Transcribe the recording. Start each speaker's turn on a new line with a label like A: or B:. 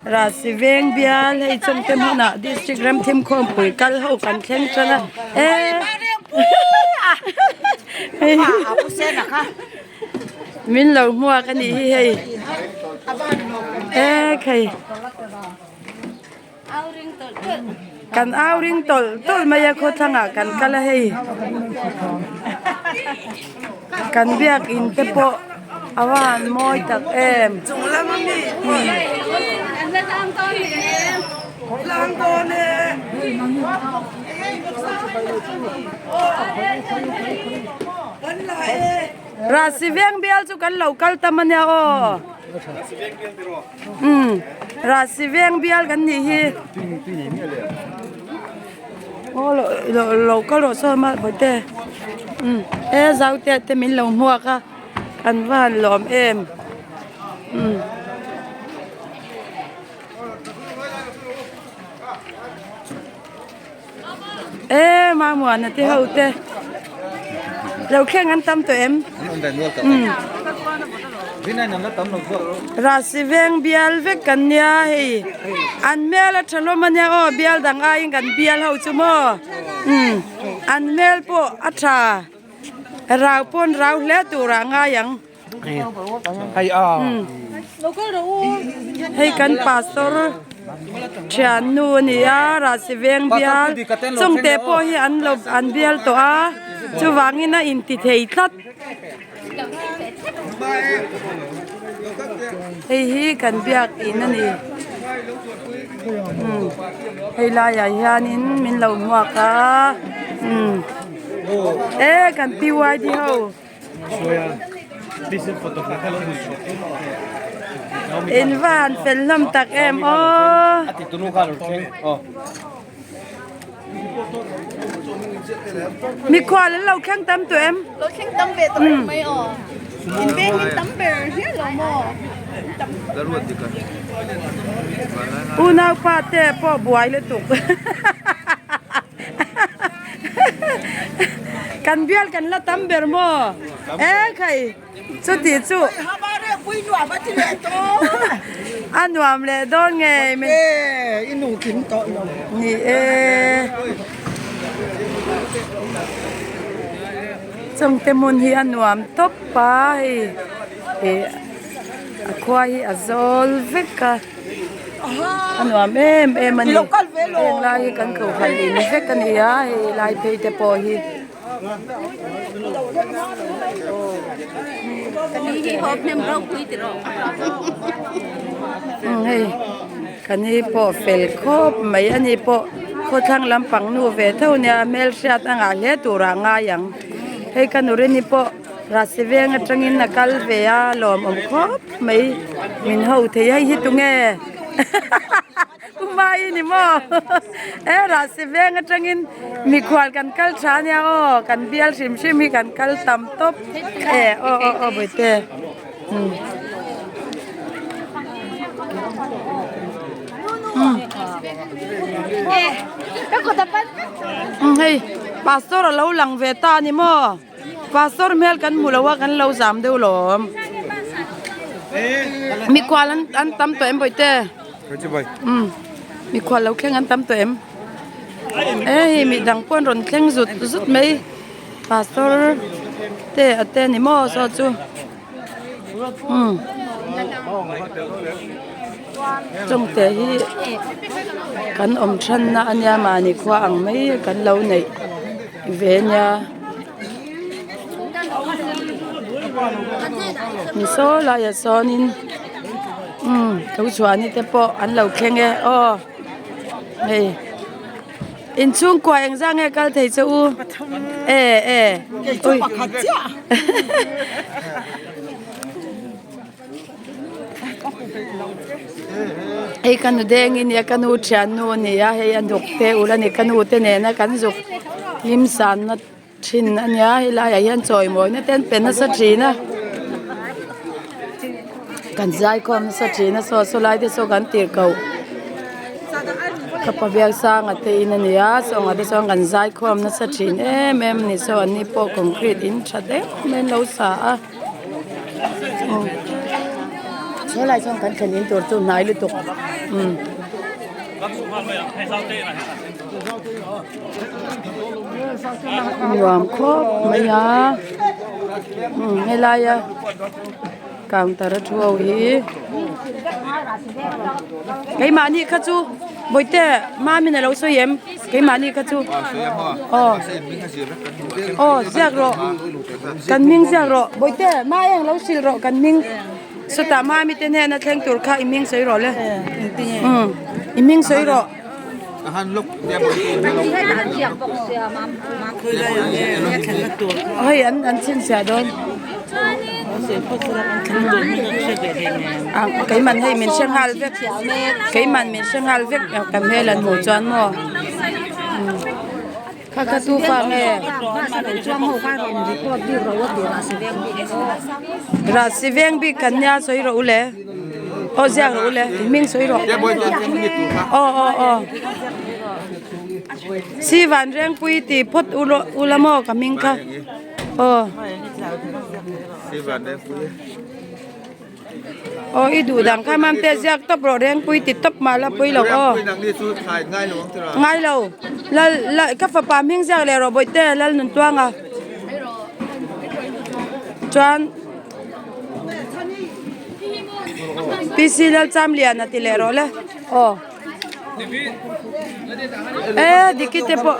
A: Rasi veng bial hei chawngte hmunah district ramthim khawmpui kal ho kan thleng tan a e min lo hmuak a nih hi hei e khei kan au ring tawlh tawlh mai a khawthlangah kan kal a hei kan biakin te pawh a va han mawi tak em Rahsi veng bial chu kan lo kal tam ania aw. Umm Rahsi veng bial kan nih hi aw lo lo lo kal rawh saw ma bawihte umm e zau te te min lo hmuak a an va han lawm em umm. E Mamuana te ho te lo thleng an tam tawh em? Rasi veng bial vek kan nia hei an hmel a tha hlawm ania aw bial dang aiin kan bial ho chu maw an hmel pawh a tha rau pawn rau hle turah ngai ang. Hei kan pastor thiannu a ni a Rahsi veng bial chungte pawh hi an lo an bial tawh a chuvangin a inti thei tlat hei hi kan biakin a ni hei laiah hianin min lo hmuak a e kan PYD ho. In va han fel hlawm tak em aw. Mikhual an lo thleng tam tawh em?
B: Lo thleng tam ve tawh em mai aw. In veng in tam ber hial lo maw?
A: Unau pa te pawh buai lutuk. Kan bial kan la tam ber maw? E khai chuti chu a nuam leh dawn ngei mai. Ni e chungte hmun hi a nuam tawp a hei ih a khua hi a zawl vek a. A nuam em em a ni heng lai hi kan kohhran in vek a ni a hei lai phei te pawh hi. Hei ka ni pawh fel khawp mai a ni pawh khawthlang lampang nu ve tho nia hmelhriat a ngah hle turah a ngai ang hei ka nurini pawh. Rahsi veng atangin a kal ve a lawmawm khawp mai min ho thei hei hi tunge Umai ni maw e rahsi veng atangin mikhual kan kal tha ania aw kan bial hrim hrim hi kan kal tam tawp e aw aw aw bawihte umm umm hei pastor a lo lang ve ta a ni maw. Pastor hmel kan hmu lo a kan lo zam deuh lawm. Mikhual an an tam tawh em bawihte? Umm mikhual lo thleng an tam tawh em? E hei mi dang pawh an rawn thleng zut zut mai pastor te a te ni maw saw chu umm chungte hi kan awm thanna ania mahni khua ang mai kan lo neih. Ve nia mi saw laiah sawnin umm lo chhuahni te pawh an lo thleng e aw hei inchhungkua engzah nge kal thei che u e e ui Hei ka nu deng i nia ka nu thiannu a ni a hei a hnuk te ul a ni ka nu te nena kan zuk hlim sanna thin a nia helaiah hian chawimawina te an pe nasa thin a kan zaikhawm nasa thin a saw saw lai te saw kan tirh koh ka pa biak sanga te in a ni a sawnga te chuan kan zaikhawm nasa thin em em a ni saw an ni pawh concrete in tha deuh mai an lo sa a. Helai chuan kan thlen in tur chu hnai lutuk. Umm. Nuam khawp mai a umm helaia counter a thu ho hi keimahni kha chu bawihte mamin alo sawi em keimahni kha chu aw aw ziak rawh kan hming ziak rawh bawihte ma eng lo hrilh rawh kan hming. Chutah mami te hnena thleng tur kha i hming sawi rawh le. Umm i hming sawi rawh. Hei an an chhinchhiah dawn. Keiman hei min hre nghal vek keiman min hre nghal vek ka hmel an hmuh chuan maw. Kha kha tu fa nge? Rahsi veng bik kan nia sawi rawh u le. Aw ziak rawh u le. Hming sawi rawh. Aw aw aw. Si van rengpui ti phawt u u la maw ka hming kha. Aw.
C: Si van rengpui.
A: Aw i duh dang kha mam te ziak tawp rawh Rengpui ti tawp mah la pui lo aw. Ngai lo lal lal ka fapa hming ziak leh rawh bawihte lal nun tuanga chuan PC lal cham lian a ti leh rawh le aw e diki te pawh.